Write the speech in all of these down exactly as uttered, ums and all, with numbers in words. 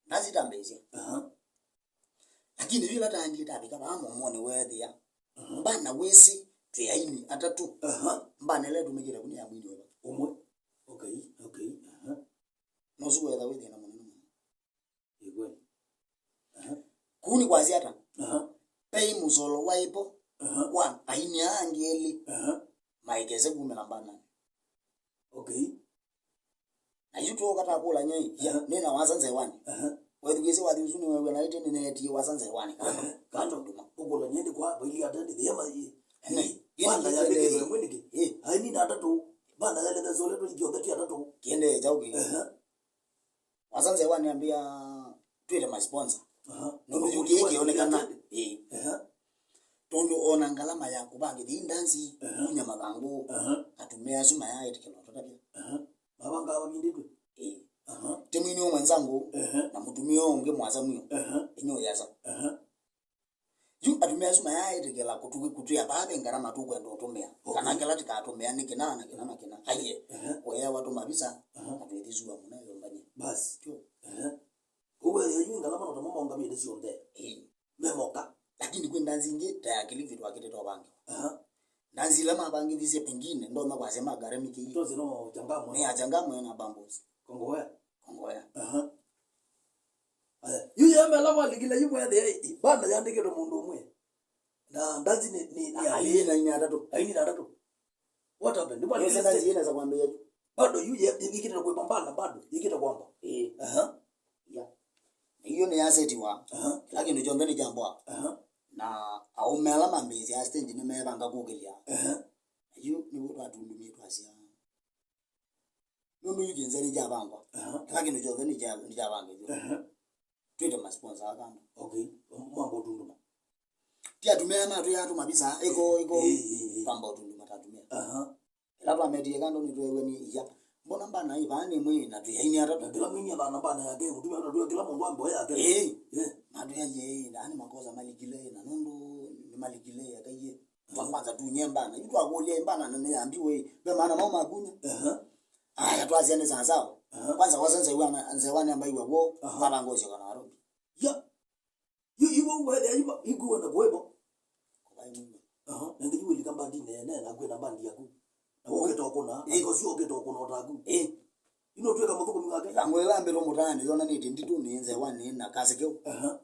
Ndasitambĩĩsye. Aha. Lakini yu ĩla taendie tavika vaa mũmonĩ weethĩa. Aha. Mbana wĩsĩ twĩ aini atatũ. Aha. Mbana ĩla ĩtũmĩkĩte kũnĩ ya mwini ũva. Ũmwe. Okay, okay. Aha. Nosu wetha wĩ thĩna mũnene mũno. Ĩ kweli. Aha. Kũu nĩ kwasya ata? Aha. Vei mũsolo waĩ vo. Aha. Wa aini aa angĩ elĩ. Aha. Maikese kumĩla mbananĩ. Okay. Na yu tũũka takũlany'a ĩ, ya, aha, nĩ na wasa nzewanĩ. Aha. Wethukĩĩsye wathi ũsu nĩwew'a na ĩtĩ nĩneetie wasa nzewanĩ. Aha. Kando nduma. Ũkũlany'a ĩndĩ kwa vaili atendĩ thĩema ĩ. Ĩ, ĩ, banda ya nĩkĩ, ĩ, ĩmwe nĩkĩ? Ĩ. Aini na atatũ, banda ya Lethesolethwa ithyothe ti atatũ. Kĩendee kyaũ kĩ? Aha. Wasa nzewanĩ ambĩa twĩte ma sponsor. Aha. Nũndũ yu kĩĩ kĩonekana. Ĩĩ. Aha. Tondũ ona ngalama ya kũvangĩthya ii ndanzi, aha, kunya mathangũ, aha, atumĩa asu mayaĩtĩkĩlwa tũtavya. Aha. Mavangaa mavindĩtwe? Ĩĩ. Aha. Ti mwini ũmwe nzangũ, aha, na mũtumĩa ũngĩ mwasa mwĩo. Aha. Inyũ yasa. Aha. Yu atumĩa asu mayaaĩtĩkĩla kũtũ-, kũtwĩa vaa ve ngalama tũkwenda ũtũmĩa. Okay. Kana kĩla tĩkatũmĩa nĩ kĩna na kĩna na kĩna. Aiye, ehe, kũeawa tũmavisa, aha, na twĩthĩsua mũno yũmbanĩ. Basi. Tyo. Ehe. Ũu ethĩa yu ngalama no tamo maũngamĩte syonthe. Ĩĩ. Me moka. Lakini kwĩ ndanzi ingĩ ta ya Kilifi twakĩte tũvangĩwa. Aha. Ndanzi ila mavangĩthisye pengine, ndonya kwasya magharamikĩie. Ndonya no Changamwe. Nĩ ya Changamwe na Bambos. Kongowea. Kongowea. Aha. Aya, yu yemela mwalikile yu mwethĩa banda yandĩkĩtwe mũndũ ũmwe. Na ndanzi nĩ, nĩ, nĩ aini na atatũ. Aini na atatũ. What happened? Nĩ mwalikile stage. Ndanzi ĩnesa kwambĩĩa yu. Bado yu ye, yĩkĩte kwĩpa mbanda bado, yĩkĩte kwamba. Ĩĩ. Aha. Ya. Na iyo nĩ yasetiwa. Aha. Kĩla kĩndũ kyonthe nĩ kyambwa. Aha. Na aũme ala mambĩĩsya stage nĩmevanga kũkĩlya. Aha. Na yu nĩw'o twatundumie twasya. Nũndũ yu kĩnzĩa nĩkyavangwa. Aha. Kĩla kĩndũ kyonthe nĩkya-, nĩkyavangĩthw'e. Aha. Twĩte ma sponsor kando. Okay. Mwamba ũtunduma. Ti atumĩa matwĩa tũmavisa, ĩko, ĩko. Ĩĩ, ĩĩ, ĩĩ. Twamba ũtunduma ta atumĩa. Aha. Ĩla twametie kando nĩtweew'a nĩ iya. Mbona mbana ĩ vaa nĩ ĩmwe na twĩ aini atatũ? Na kĩla mwini athana mbana yake, mũtumĩa atatũ, kĩla mũndũ amboe yake. Ĩĩ. Ĩĩ. Matwĩa ye, na nĩ makosa malikile, na nũndũ nĩmalikile, eka iye. Twa kwanza tunye mbana. Yu twakũlya mbana na nĩ yambiwe. Ve maana mau makunya. Aha. Aya, twasya nĩ sawa sawa. Aha. Kwanza wasa nzewa na, nzewa nĩ ambaĩwa w'o, aha, mavanga ũsyoka Nairobi. Ya. Yu, yu, yu, wethĩa, yu, yu, kuona kuwepo. Kuvaĩ mwĩma. Aha. Na nginya wĩlika mbandi nene, na kwĩna mbandi yaku. Na wokĩta ũkũna, ĩĩ, na ũsu ũkĩta ũkũna ũtaku. Ĩĩ. Ino twĩka mũthũkũmi wake. Yangu ĩla mbĩtwo mũtaanĩ, yonanĩtye nditũ nĩ nzewa nĩ na kasi kĩu. Aha.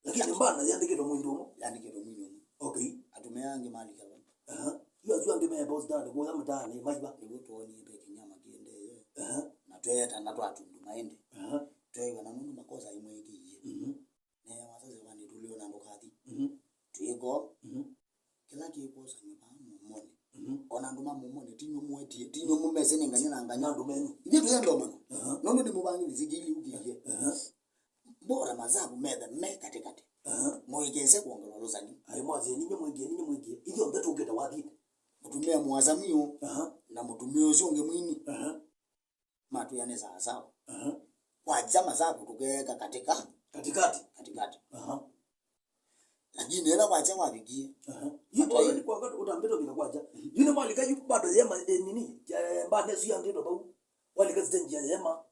Lakini mbana yandĩkĩtwe mwini ũmwe. Yandĩkĩtwe mwini ũmwe. Okay. Atumĩa angĩ malika vau. Aha. Yu asu angĩ me posta nĩ kũya mtaani maiva. Nĩw'o twonie ve kĩnyama kĩendee. Aha. Na tweyeta na twatunduma ĩndĩ. Aha. Tweew'a na nũndũ makosa imwĩkĩie. Mhm. Neewa sasa ĩvanĩ tũlio na ndũkathi. Mhm. Twĩko. Mhm. Kĩla kĩkwosanw'a vaa mũmonĩ. Mhm. Ona andũ ma mũmonĩ, ti nyw'o mũetie, ti nyw'o mũmesĩ nĩ ngany'a na ngany'a. Andũ menyu. Ithyĩ twĩ andũ amano. Aha. Nũndũ nĩmũvangĩthisye kĩiliu kĩie. Aha. Mbora mazavu methe me katĩkatĩ. Aha. Mũikese kwongelwa lũsani. Aĩ mwasye ninye mwĩkie, ninye mwĩkie. Ithyonthe tũkĩte wathinĩ. Mũtumĩa mũasa mio, aha, na mũtumĩa ũsu ũngĩ mwini. Aha. Matwĩa nĩ sawa sawa. Aha. Kwakya masaku tũkeeka katika-, katikati. Katikati. Aha. Lakini ĩla kwakya wavikie. Aha. Yu matwĩa kwa, kwa, utambĩte ũvika kwakya. Mhm. Yu nĩ mwalika yu bado yema, eh, nini? Eh, mbana ĩsu yandĩtwe vau. Walika stage ya yema.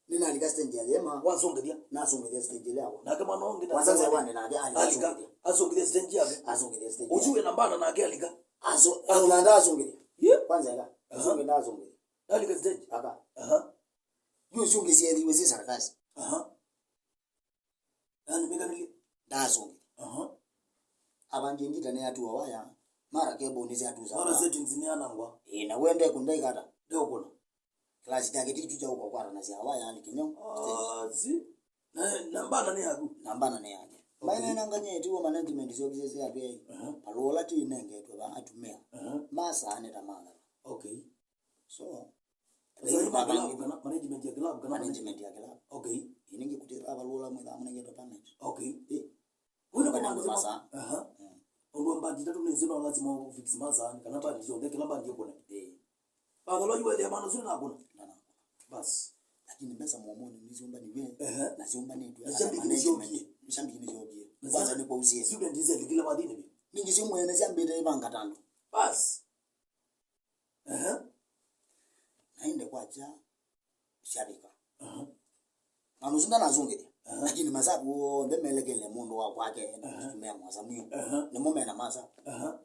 Nĩnalika stage ya yema. Wasũngĩthya. Nasũngĩthya stage ĩla yakwa. Nake mwana ũngĩ na wasanze wane nake alika, alika asũngĩthya. Asũngĩthya stage yake. Asũngĩthya stage. Ũsu wĩna mbana nake alika. Aso-, ona ndasũngĩthya. Yeah. Kwanza ĩla. Aha. Asũngĩ ndasũngĩthya. Alika stage. Aka. Aha. Yu sũngĩ syethiwe si sarakasi. Aha. Yaani mechanical. Ndasũngĩthya. Aha. Avangie ngita nĩ atua waya, mara cable nĩ syatusa. Mara settings nĩ anangwa. Ĩĩ, na wende kũndaikata. Ndeũkũna. Class yake titu cha uko kwara na sya waya ali kinyo. Ah, si. Na, na mbana nĩ yaku. Na mbana nĩ yake. Okay. Maina na nganye tiwo management sio kise sya pia. Aha. Palola ti nenge tu ba atumia. Aha. Masa ane tamanga. Okay. So, sasa ni ma club kana management ya club kana management ya club. Okay. Iningi kutira balula mwe da mnenge to payment. Okay. Eh. Kuna kwa masa. Aha. Mm. Ndo mbandi tatu nĩ zino lazima ufix masa kana mbandi zote kila mbandi yako na. Eh. Baba lo yuwe ya bana sio na kuna. Bas. Lakini mbesa muomoni ni ziomba ni wewe. Ehe. Na ziomba ni tu. Shabiki ni shogie. Shabiki ni shogie. Kwanza ni kwa uzie. Student hizi alikile madini. Ningi sio mwene ziambite ibanga tano. Bas. Ehe. Naende kwakya syavika. Aha. Mwana ũsu ndanasũngĩthya. Aha. Lakini masavu onthe melekele mũndũ wa kwake, aha, atumĩa Mwasamwĩũ. Aha. Nĩmo mena masavu. Aha.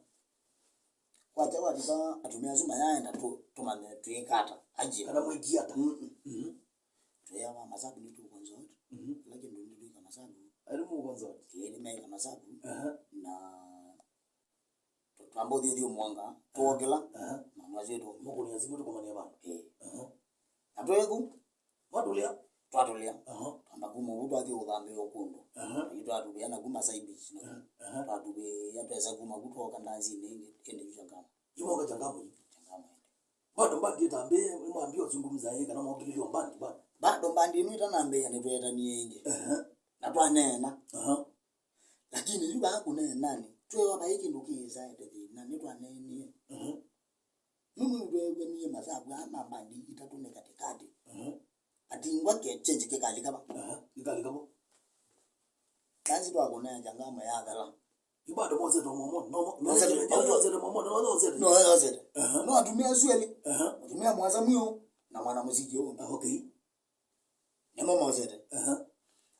Kwakya wavika atumĩa asu mayaenda tũ-, tũmanye twĩka ata. Aje. Kana mwĩkie ata. Mm-mm. Mhm. Tweawa masavu nĩ tũ consult. Mhm. Kĩla kĩndũ nĩ twĩka masavu. Ari mu consult. Ĩĩ, nĩmeĩka masavu. Aha. Na tũ-, twamba ũthiũthiũ mwanga, twokĩla, aha, na mwasĩ tũ-, mũkũnĩa simũ tũkomania vandũ. Ĩĩ. Aha. Na twĩku, Mwatũlĩa? Twatũlĩa. Aha. Twamba kuma ũu twathi ũthambĩĩa kũndũ. Aha. Yu twatũvĩa na kuma side beach na, aha, twatũvĩa twesa kuma ku twoka ndanzinĩ ĩngĩ ĩndĩ yu Changamwe. Yu mwoka Changamwe yu? Changamwe ĩndĩ. Bado mbandi ĩtambĩĩe, mwambie ũzungumza ĩ kana mwokĩlilye mbandi bado? Bado mbandi ĩno ĩtanambĩĩa nĩtweetanie ĩngĩ. Aha. Na twaneena. Aha. Lakini yu vaa kũneenanĩ, tweewa vai kĩndũ kĩĩsaete thĩna, nĩtwaneenie. Mhm. Nũndũ nĩtweew'anie masavu aa ma mbandi itatũ nĩ katĩkatĩ. Mhm. Atingwa ke change kĩkalika va. Aha, kĩkalika va. Kanzi twakũnea Changamwe yathela. Yu bado mosete Momoni. No, mo-, mosete, mosete Momoni, no, mosete. No, mosete. Aha. No atumĩa asu elĩ. Aha. Mũtumĩa Mwasamwĩũ na mwana mũsiki ũũ. Ah, okay. Nĩmo mosete. Aha.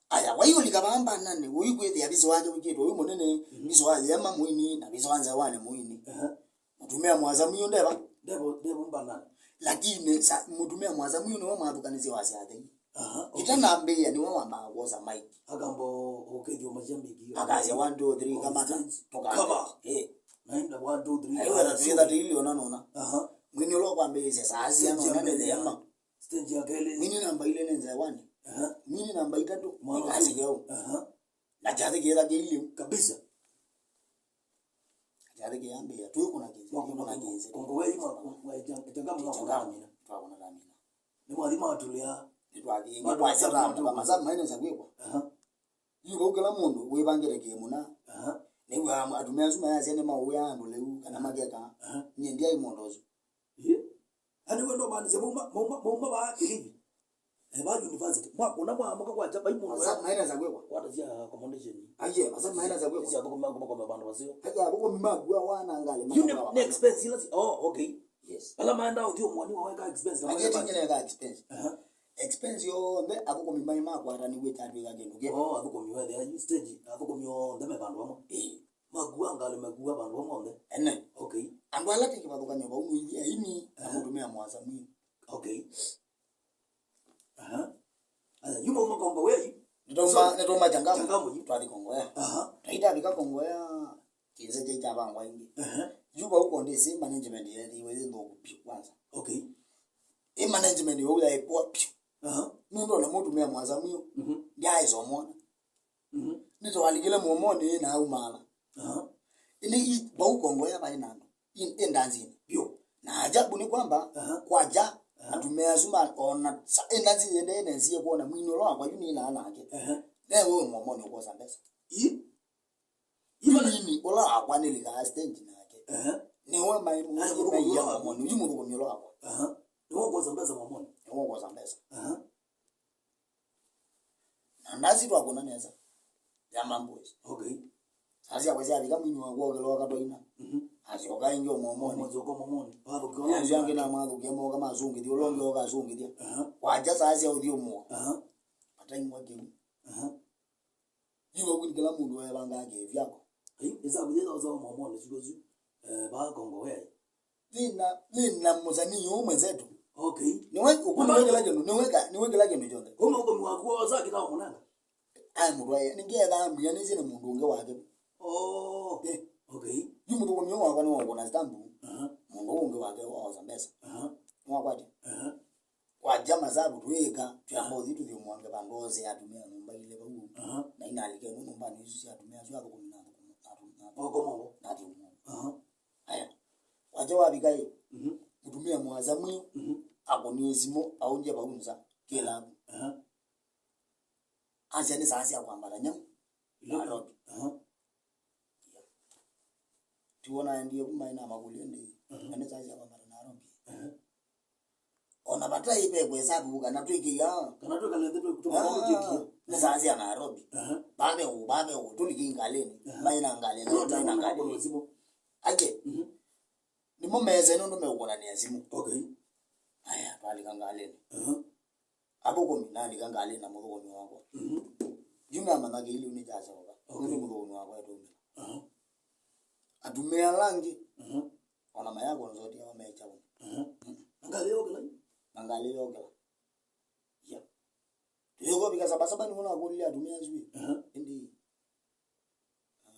Aya, wai ũlika vaa mbananĩ, ũikwĩthĩa viso wake wĩkĩtwe wĩ mũnene, mhm, viso wa Yema mũini, na viso wa Nzewanĩ mũini. Aha. Mũtumĩa Mwasamwĩũ ndeva? Ndevo, ndevo mbananĩ. Lakini sa, mũtumĩa Mwasamwĩũ nĩwe mwathũkanĩsye wasya athei. Aha, okay. Itanambĩĩa nĩwe wambaga kwosa mic. Akamba ũkethio mashabiki. Akasya one, two, three, on kamata, stage. Tũkamba. Kama. Eh. Naenda one, two, three. Aiwa, twĩtha tĩili ona nona. Aha. Mwini ũla ũkwambĩĩsya saa cia nona nĩ Yema. Stage ya kelĩ. Mwini namba ilĩ nĩ Nzewanĩ. Aha. Mwini namba itatũ nĩ Kasike ũu. Aha. Na kyathĩ kĩla kĩilye. Kabisa. Kyathĩ kĩyambĩĩa, twĩkũna kĩnzĩ, twĩkũna kĩnzĩ. Kongowea yu mwa-, mwa-, Changamwe mwakũna tamina. Twakũna tamina. Nĩ mwathi mwatũlĩa. Nĩtwathie, nĩtwathie, masaa mainesa kwĩkwa. Aha. Yu vau kĩla mũndũ wĩvangĩte kĩmũna. Aha. Nĩw'aa atumĩa asu mayasya nĩmaũĩa andũ lĩu kana makeka. Aha. Nyie ndyaĩ mũndũ ũsu. Ĩ? Andũ wendo maanĩsya mauma, mauma, mauma vaa Kilifi. Eh, vaa university. Mwakũna mwaamũka kwakya vai mũndũ. Masaa mainesa kwĩkwa. Kwata sya accommodation. Aiye, masaa mainesa kwĩkwa. Sya thũkũma kuma vandũ vaseo. Aiye, athũkũmi makua wana ngalĩ. Yu nĩ, nĩ expense ila si-, oh, okay. Yes. Ala maenda ũthiĩ ũmwoni waweka expense. Aiye, tingĩneka expense. Aha. Expense yonthe athũkũmi maĩ makwataniw'e kyatwĩka kĩndũ kĩmwe. Oh, athũkũmi wethĩa yu stage, athũkũmi onthe me vandũ vamwe. Ĩĩ. Makua ngalĩ, makua vandũ vamwe onthe. Ene. Okay. Andũ ala ti kĩvathũkany'o vau nĩ ithyĩ aini na, aha, mũtumĩa Mwasamwĩũ. Okay. Aha. Aya, yu mauma Kongowea yu. Nĩtwauma, so, nĩtwauma Changamwe. Changamwe yu. Twathi Kongowea. Aha. Twaitavika Kongowea, kĩnzĩ kyaitavangwa ĩngĩ. Aha. Yu vau kondĩsĩ management yeethĩiwe yĩ nthũku vyũ kwanza. Okay. Ĩ management vau yaĩ poa vyũ. Aha. Nũndũ ona mũtumĩa Mwasamwĩũ, mhm, ndyaĩsa ũmwona. Mhm. Nĩtwalikile mũomonĩ na aumaala. Aha. Ĩndĩ i-, vau Kongowea vaĩ na andũ. Ĩ, ĩ ndanzinĩ. Vyũ. Na ajabu nĩ kwamba, aha, kwakya, aha, atumĩa asu ma-, ona sa-, ĩ ndanzi yĩendee nenzie kwona mwini ũla wakwa yu nĩnaa nake. Aha. Ne we mũomonĩ ũkwosa mbesa. Ĩ? Yu mwini ũla wakwa nĩlikaa stage nake. Aha. Nĩwe mai-, maiya mũomonĩ. Yu mũthũkũmi ũla wakwa. Aha. Nĩwe ũkwosa mbesa mũomonĩ. Nĩwe ũkwosa mbesa. Aha. Na ndasi twakũna nesa. Ya Mamboys. Okay. Saa syakwa syavika mwini wakwa okĩla oka twaina. Mhm. Asyoka ĩngĩ o mũomonĩ. Mwazoka mũomonĩ. Wathũkia. Asu angĩ na mwathũkia moka masũngĩthya, ũla ũngĩ oka asũngĩthya. Aha. Kwakya saa sya ũthiũmũa. Aha. Ataingwa kĩu. Aha. Yu vau nĩ kĩla mũndũ wevangaa kĩĩ vyako. Ai, ĩsavu yĩĩ yosawa mũomonĩ siku isu, eh, vaa Kongowea. Thĩna, thĩna mũsanii ũũ mwenzetu. Okay. Nĩwe ũkũnĩwe kĩla kĩndũ, nĩwe ka-, nĩwe kĩla kĩndũ kyonthe. Kuma ũkũmi waku wosa kĩla ũmũnanga. Ai mũtwae, nĩngetha amwianĩsye na mũndũ ũngĩ wake. Oh. Eh. Okay. Yu mũthũkũmi ũũ wakwa nĩwe ũkũna stamp. Aha. Mũndũ ũũ ũngĩ wake waosa mbesa. Aha. Nĩwakwatya? Aha. Kwakya masavu twĩĩka, twĩamba ũthi tũthiũmũange vandũ ose atumĩa nyũmba ilĩ vau. Aha. Na inalike ĩmwe nyũmbanĩ isu sya atumĩa asu athũkũmi na athũkũmi, na athũkũmi, na athũkũmi. Makomo. Na athũkũmi. Aha. Aya. Kwakya wavika ĩ, mhm, mũtumĩa Mwasamwĩũ, mhm, akũnie simũ, aũngye vau nza, kĩlavu. Aha. Asya nĩ saa sya kwambata nyau. Nairobi. Aha. Tiwona endie kuma ina makũlyo ndi. Mhm. Ene saa sya kwambata Nairobi. Aha. Ona vataĩ ve kwesavu kana twĩkĩia. Kana twĩkale nthĩ twĩ-, tũkũtũkĩkie. Ah, nĩ saa sya Nairobi. Aha. Vave ũ, vave ũ, tũlike ngalĩnĩ. Aha. Maĩ na ngalĩnĩ, maĩ na ngalĩnĩ. Simũ. Ake. Mhm. Nĩmo mese nũndũ meũkũnanĩa simũ. Okay. Aya, twalika ngalĩnĩ. Aha. Athũkũmi, nalika ngalĩnĩ na mũthũkũmi wakwa. Mhm. na kĩiliu nĩ kya Yeova. Okay. Nũndũ mũthũkũmi wakwa etũmĩla. Aha. Atumĩa ala angĩ, mhm, ona mayakwa nzoti yao me kyaũ. Mhm. Na ngalĩ yokĩla yu? Na ngalĩ yokĩla. Yeah. Tũyĩkũvika Saba Saba nĩw'o nakũlilye atumĩa asu ĩ. Aha. Ĩndĩ, ah,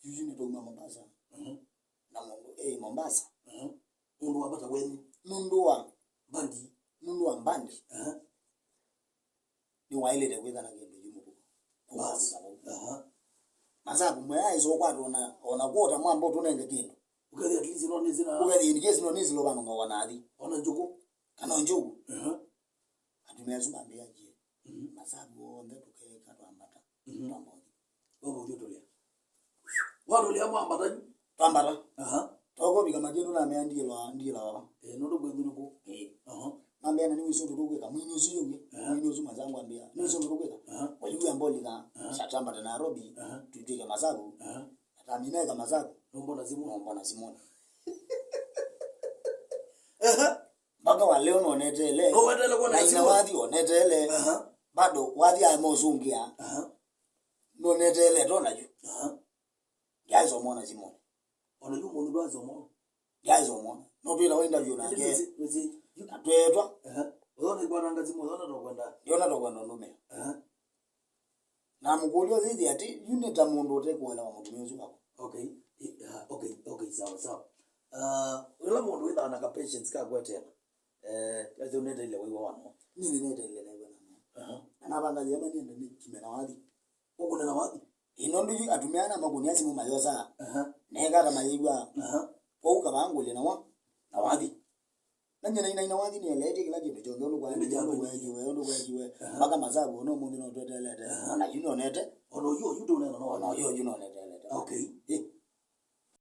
yuyu nĩtwauma Mombasa. Mhm. Na mũndũ e Mombasa. Mhm. Mũndũ wa vata wenyu. Nũndũ wa mbandi. Nũndũ wa mbandi. Aha. Nĩwaĩlĩte kwĩtha na kĩndũ yu mũvuko. Bas. Kũkavika vau. Aha. Masaku mwe aĩsa ũkwata ona, ona kwota mwamba ũtũnenge kĩndũ. Ũkethĩa at least no nĩsĩ na. Ũkethĩa in case no nĩsĩ lũvano nga wanathi. Ona njũkũ. Kana njũkũ. Aha. Atumĩa asu mambĩangie. Mhm. Masaku onthe tũkeka twambata. Mhm. Twamba ũthi. Wamba ũthi ũtũlĩa. Watũlĩa mwambata yu? Twambata. Aha. Tokũvika Makĩndũ namea ndiĩla, ndiĩla vava. Eh, nũndũ kwĩ nthũnũkũ. Eh. Aha. Mambĩa na nĩwĩsĩ ũndũ tũkwĩka. Mwini ũsu yũngĩ. Aha. Mwini ũsu Masaku ambĩa. Nĩwĩsĩ ũndũ tũkwĩka. Aha. Waigua mbolika. Aha. Sha twambata Nairobi. Aha. Tũtwĩke Masaku. Aha. Atamineka Masaku. Nũmbona simũ. Nũmbona simũ. Aha. Mpaka wa leo nonetele. No wetele kuona na ina simũ? Wathi onetele. Aha. Bado wathi amosungia. Aha. Nonetele tona yu. Aha. Ndiaisomona simũ. Ona yu mũndũ ndwaisomona. Ndiaisomona. No twĩla wa interview nake. Wĩsĩ, wĩsĩ. Na twetwa. Aha. Ũyona ikwananga simũ, ũyona tokwenda. Ndiona tokwenda ndũme. Aha. Na mũkũlyo thĩthĩ atĩ, yu nĩ ta mũndũ ũtekũelewa mũtumĩa ũsu wakwa. Okay. I- ah, okay, okay, sawa, sawa. Ah, ũla mũndũ wĩthaa na ka patience ka kweteela. Eh, ethĩ ũneteile wĩwa wano. Nĩ nĩneteile naiwe namo. Aha. Na navanga yema niende nĩ kimena wathi. Ũkũnena wathi? Ĩ, nũndũ yu atumĩa ana makũnia simũ mayosaa. Aha. Nekata mayĩw'a. Aha. Kwoou kavangũlye na wa, na wathi. Na nyina ina ina wathi nĩeleetye kĩla kĩndũ kyonthe ũndũ kwaendeie, ũndũ kwekiwe, ũndũ kwekiwe. Aha. Mpaka Masaku ona ũmũnthĩ no tweteelete. Aha. Ona yu nonete. Ona yu, yu ndũnena no. Ona yu, yu noneteelete. Okay. Ĩ,